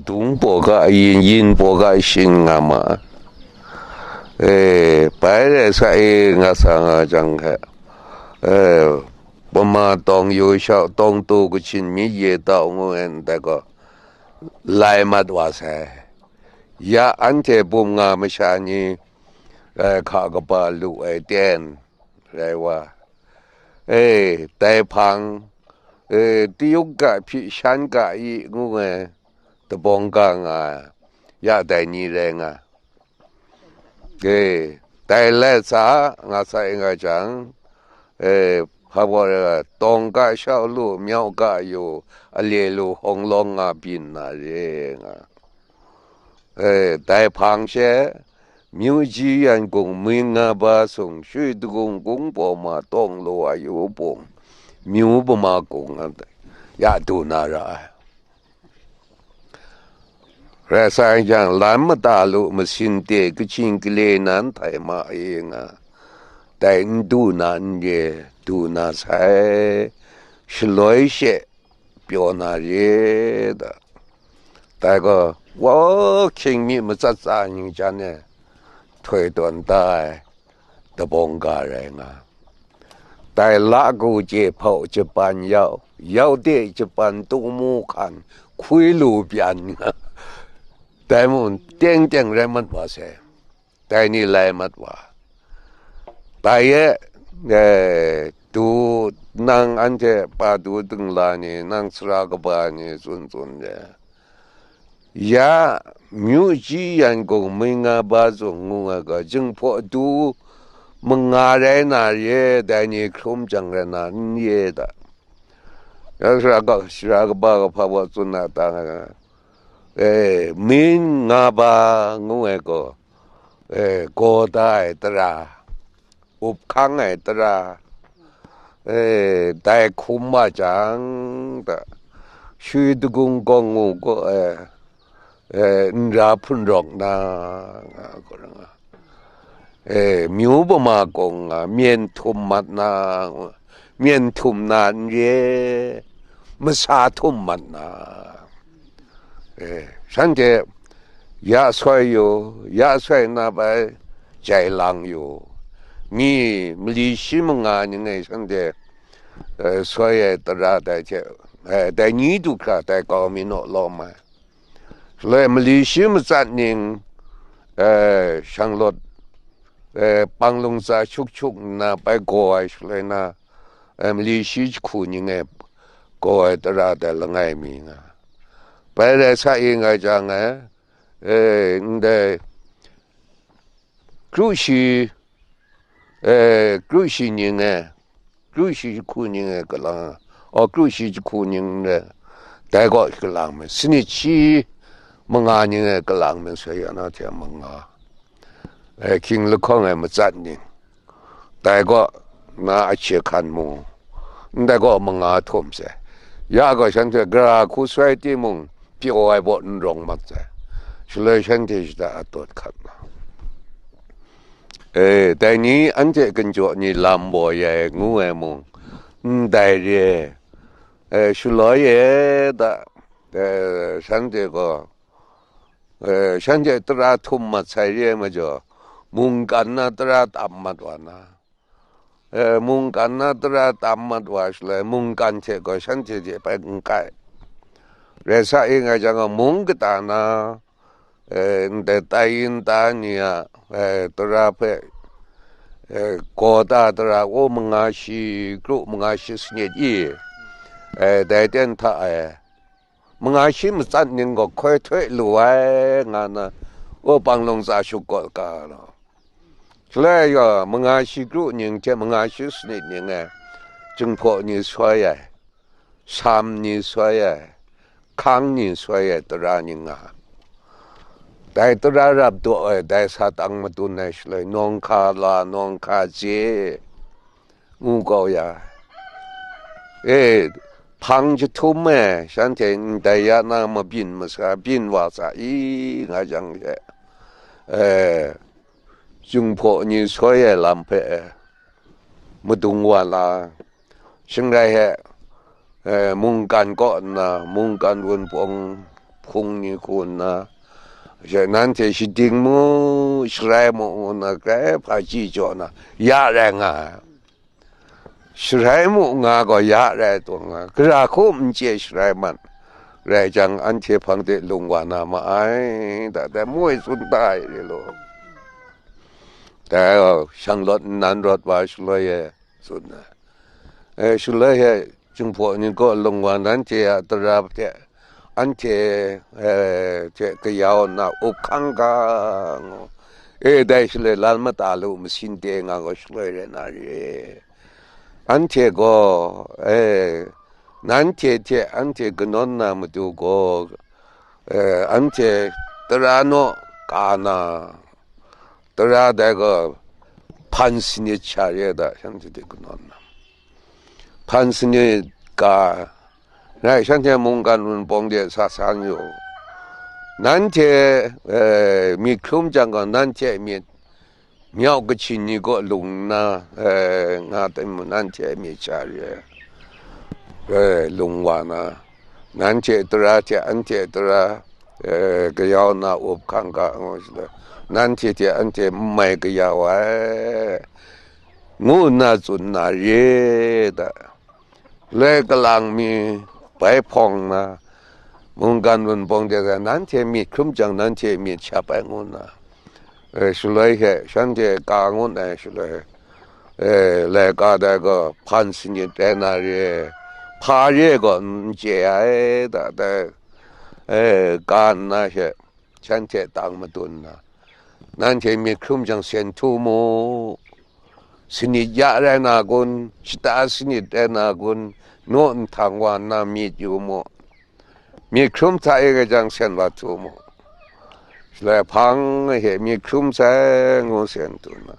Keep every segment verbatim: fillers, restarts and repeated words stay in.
Dung paw ga yin, yin paw ga shin nga ma ai. E, bai rai sa e nga sa nga jang hte, e, pama tawng yu shau tawng tu kachin mi ye tau ngu ai ndai gaw, lai mat wa sai. Ya anhte bum nga masha ni, e, hka kaba lu ai ten rai wa. E, dai hpang, e, tayuk ga hpyi shan ga i ngu ai dabawng ga nga ai, ya dai ni rai nga. E, dai lai sa nga sai nga jang, e, hpa baw rai, tawng ga shau lu, myau ga yu, ale lu, hawng lawng nga byin na re nga. E, dai hpang she, myu ji yan gung, ming nga ba sung, shui dagung gung paw ma tawng lu a yu bung, myu bama gung, ya du na ra ai. Rai sa yang, lan mata lu masin te kachin kale nan htai ma e nga, dai n du na n ye, du na sai, shaloi she pyaw na re da. Dai gaw, wa hkying mi matsat tsa ning jan e, htoi tawn da ai dabawng ga rai nga. Dai la ku chye hpau japan yau, yau de japan tumu hkan hkui lu pyan nga. Dai mung teng teng rai mat wa sai. Dai ni lai mat wa. Dai e, e, du nang anhte pa du dingla ni, nang sara kaba ni tsun tsun de. Ya, myu ji yan gung ming nga ba zung ngu nga ga, jinghpaw du manga rai na re, dai ni hkrum jang rai na n ye da. Ya, sara ga, sara kaba ga hpa wa tsun na ta nga, e, ming nga ba ngu ai gaw, e, gaw da ai tara, up hkang ai tara, e, dai hkum wa jang, da, shui dagung gawng ngu gaw, e, e, n ra hpun rawk na, nga gaw ra nga. E, myu bama gawng nga, myen htum mat na, myen htum na n re, masa htum mat na. E, shanhte ya soi yu, ya soi na bai jai lang yu. Mi mali shi manga ning e shanhte, e, soi ai tara dai hte, e, dai ni du hkra dai kau mi naw lawm ai. Shaloi mali shi matsat ning, e, shanglawt, e, panglung tsa shuk shuk nna bai gaw ai shaloi na, e, mali shi jahku ning e gaw ai tara dai langai mi nga. Bai rai sa i nga jang e, e, ndai kru shi, e, kru shi ning e, kru shi jahku ning e kalang, o, kru shi jahku ning e, dai gaw kalang me, sanit shi manga ning e kalang me, sai ya na hte manga, e, hkying lahkawng e matsat ning, dai gaw na ahkye hkan mu, ndai gaw manga htum sai. Ya gaw shanhte gara hku soi timung, pyaw ai baw n rawng mat sai. Shaloi shanhte shada atawt hkat na, e, dai ni anhte ginjaw ni lam baw ya ai ngu ai mung, ndai re, e, shaloi e da, e, shanhte gaw, e, shanhte tara htum mat sai re ai majaw, mungkan na tara tam mat wa na, e, mungkan na tara tam mat wa shaloi, mungkan hte gaw shanhte hte bai n kai. Rai sa i nga jang gaw, mung kata na, e, ndai tai yin ta ni a, e, tara hpe, e, gaw ta tara, o, manga shi kru manga shi sanit i, e, dai ten hta e, manga shi matsat ning gaw hkoi htoi lu ai, nga na, o, panglung tsa shuk gaw ka law. Shaloi gaw, manga shi kru ning hte manga shi sanit ning e, jinghpaw ni soi ai, sam ni soi ai, hkang ni soi ai tara ning nga. Dai tara rap daw ai, dai sa tang madun ai shaloi, nawng hka la, nawng hka je, ngu kau ya. E, hpang jahtum e, shanhte ndai ya na mabyin masa byin wa sa i, nga jang she, e, jinghpaw ni soi ai lam hpe, e, madung wa la, shing rai he, e, mungkan kaw nna, mungkan wunpawng hkung ni hku nna, she nanhte shading mu, sharai mu ngu nna, grai hpaji jaw na, ya rai nga ai. Sharai mu nga gaw ya rai taw nga, gara hku n chye sharai mat rai jang, anhte hpang de lung wa na ma ai, da, dai mu e tsun da ai re law. Dai gaw shanglawt nnan rawt wa shaloi e tsun ai. E, shaloi e, Jinghpaw ni gaw lung wa nanhte a tara hte, anhte, e, hte kayau nna up hkang ga, ngu. E, dai shaloi lan mata lu masin de nga gaw shaloi rai na re. Anhte gaw, e, nanhte hte anhte kanawn na matu gaw, e, anhte tara naw ka na, tara dai gaw hpan sanit sha re da, shanhte hte kanawn na. Hpan sanit ka, rai shanhte mungkan wunpawng de sa san yu. Nanhte, e, myit hkrum jang gaw, nanhte myit myau kachin ni kaw lung nna, e, nga tai mu, nanhte myit sha re, e, lung wa na, nanhte tara hte anhte tara, e, kayau na up hkang ga ngu shaloi, nanhte hte anhte n mai kayau ai, ngu nna tsun na re da. Loi kalang mi bai hpawng na, mungkan wunpawng de, nanhte myit hkrum jang, nanhte myit shap ai ngu nna, e, shaloi hte shanhte ka ngut ai shaloi, e, laika dai gaw hpan sanit rai na re, hpa re gaw n chye ai, da, dai, e, ka nna she, shanhte tang madun nna, nanhte myit hkrum jang sen htu mu, sanit ya rai na kun, shata sanit rai na kun, naw nhtang wa nna myit yu mu, myit hkrum hta e ga jang sen wa htu mu, shaloi hpang e hte myit hkrum sai ngu sen htu nna,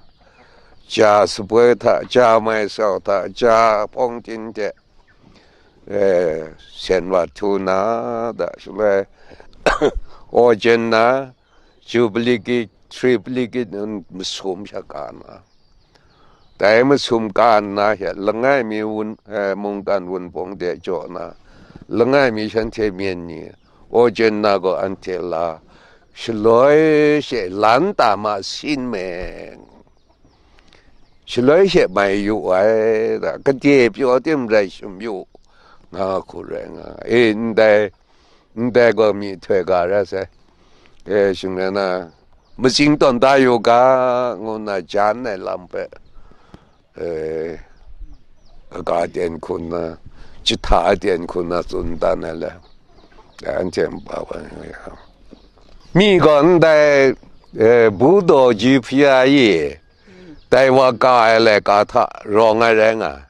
ja sapoi hta, ja mai sau hta, ja hpawng htin hte, e, sen wa htu na da, shaloi, ojen na, jubilee gate, triple gate nnan masum sha ka na. Dai masum ka nna hte, langai mi wun, e, mungkan wunpawng de jaw na, langai mi shanhte myen ni, ojen na gaw anhte la, shaloi she lan ta ma sin me. Shaloi she mai yu ai, da, gade pyaw tim rai shim yu, nga hku rai nga. E, ndai, ndai gaw myihtoi ga rai sai. E, shing rai na, matsing tawn da yu ga, ngu nna jan ai lam hpe, e, kaga ten hku nna, jahta ten hku nna tsun dan ai le, anhte npa wa nga ya. Mi gaw ndai, e, Budaw ji hpya yi, dai wa ka ai laika hta rawng ai rai nga ai.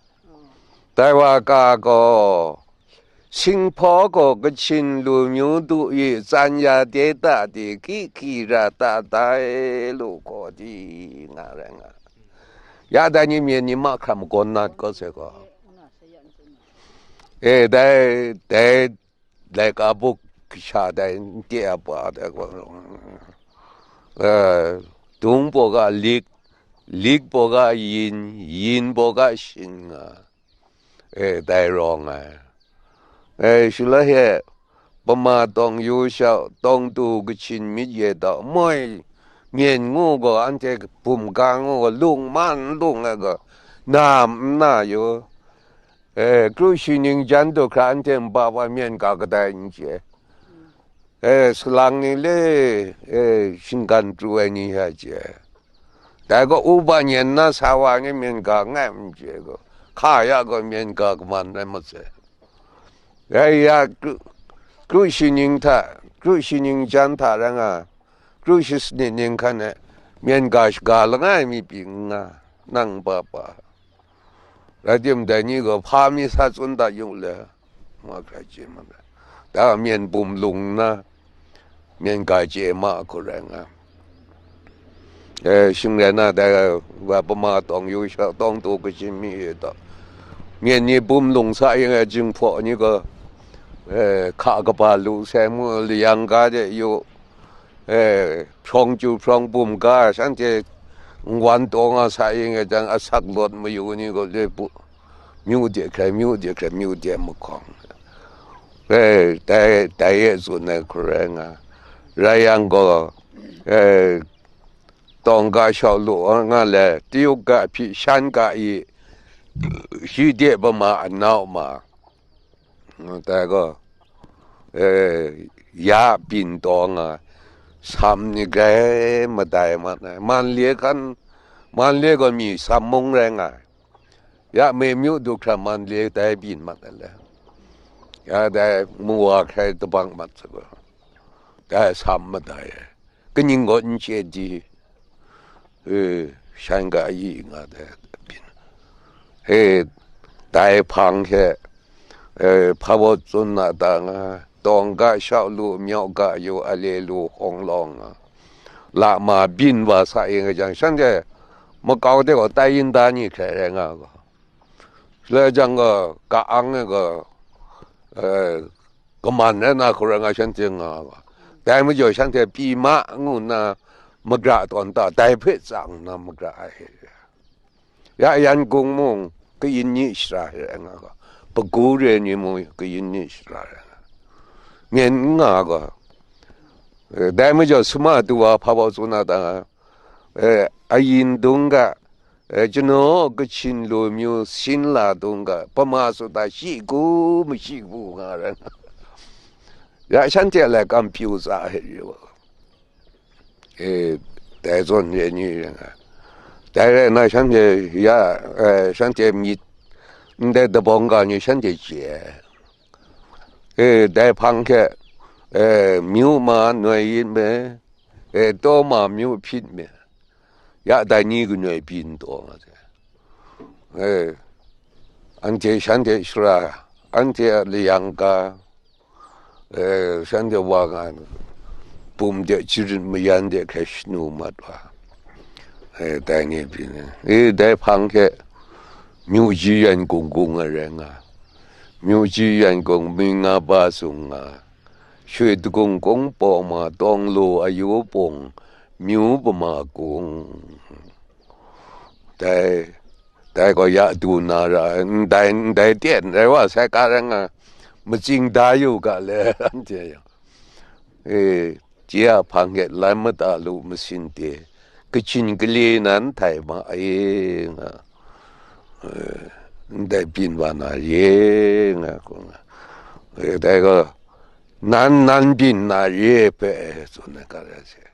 Dai wa ka gaw, Singhpaw gaw Kachin lu myu du i, tsan ya de ta di, ki ki ra ta dai lu gaw di, nga rai nga. Ya dai ni myen ni mahkra magawn na gaw se gaw. E, dai, dai, laika buk kasha dai n te a pa dai gaw, e, dung baw ga lik, lik baw ga yin, yin baw ga shin nga, e, dai rawng ai. E, shaloi he, Pama tawng yu shau, tawng tu kachin myit ye tau, moi, myen ngu gaw anhte bum ga ngu gaw, lung man lung ai gaw, nam n na yu. E, kru shi ning jan du hkra anhte npa wa myen ga kadai n chye. E, salang ni le, e, shinggan pru ai ni hta chye. Dai gaw upa nyen na sa wa ni myen ga ngai n chye gaw, hka ya gaw myen ga kaman rai masai. Rai ya, kru, kru shi ning hta, kru shi ning jan hta rai nga, kru shi sanit ning hkan e, myen ga shaga langai mi pyi n nga, nang npa pa. Rai tim, dai ni gaw hpa mi sa tsun dat yu le, mahkra chye ma ai. Da myen bum lung nna, myen ga chye ma hku rai nga. E, shing rai na, dai wa Pama tawng yu shau, tawng tu kachin myit ye tau, myen ni bum lung sa yin ai Jinghpaw ni gaw, e, hka kaba lu sai mu, layang ga de yu, e, hprawng chyu hprawng bum ga, shanhte n-wan taw nga sa yin ai jang, asak lawt mayu ni gaw le bu, myu de hkrai, myu de hkrai, myu de mahkawng. E, dai, dai e tsun ai hku rai nga. Rai yang gaw, e, tawng ga shau lu nga le, tiyuk ga hpyi shan ga i, shi de pama anau ma. Dai gaw, e, ya byin taw nga, sam ni grai madai mat ai. Manle hkan, Manle gaw mi sam mung rai nga ai. Ya Mengmyu du hkra Manle dai byin mat ai le. Ya dai mawa hkrai dabang mat sa gaw, dai sam madai ai. Kaning gaw n chye di, e, shan ga yi nga dai byin. E, dai hpang hte, e, hpa baw tsun na ta nga, tawng ga shau lu, myau ga yu, a le lu hkawng lawng nga, la ma byin wa sa yin nga jang, shanhte makau de gaw tai yin da ni hkrai rai nga gaw, shaloi jang gaw, ka-ang e gaw, e, kaman rai na hku rai nga shanhte nga gaw, dai majaw shanhte pyi ma ngu nna magra tawn ta, dai hpe tsang nna magra ai. Ya Yangon mung kayin ni shara rai nga gaw, Bagu re ni mung kayin ni shara rai nga, ngen n nga gaw, e, dai majaw suma du wa hpa baw tsun na ta nga, e, ayin dung ga, e, janaw Kachin lu myu sin la dung ga, pama su ta shi ku mashi ku nga rai nga. Ya shanhte a lai kam pyi u tsa hte yu. E, dai zawn re ni rai nga. Dai rai nna shanhte ya, e, shanhte myit ndai dabawng ga ni shanhte chye ai. E, dai hpang hte, e, myu ma noi yin me, e, taw ma myu hpyit me, ya dai ni kanoi byin taw nga sai. E, anhte shanhte shara, anhte a layang ga, e, shanhte wa nga, bum de jarit mayan de hkrai shanu mat wa, e, dai ni byin ai. E, dai hpang hte myu ji yan gung gung ai rai nga, myu ji yan gung mi nga ba sung nga, shwe dagung kung paw ma, tawng lu ayu pung, myu pama kung. Dai, dai gaw ya du na ra, ndai, ndai ten rai wa sai ka rai nga, matsing da yu ga le, anhte yang. E, chye a hpang hte lan mada lu masin de, Kachin kale nan htai ma e nga, e, ndai byin wa na re nga, hku nga. E, dai gaw, nan, nan byin na re hpe, tsun ai ga rai sai.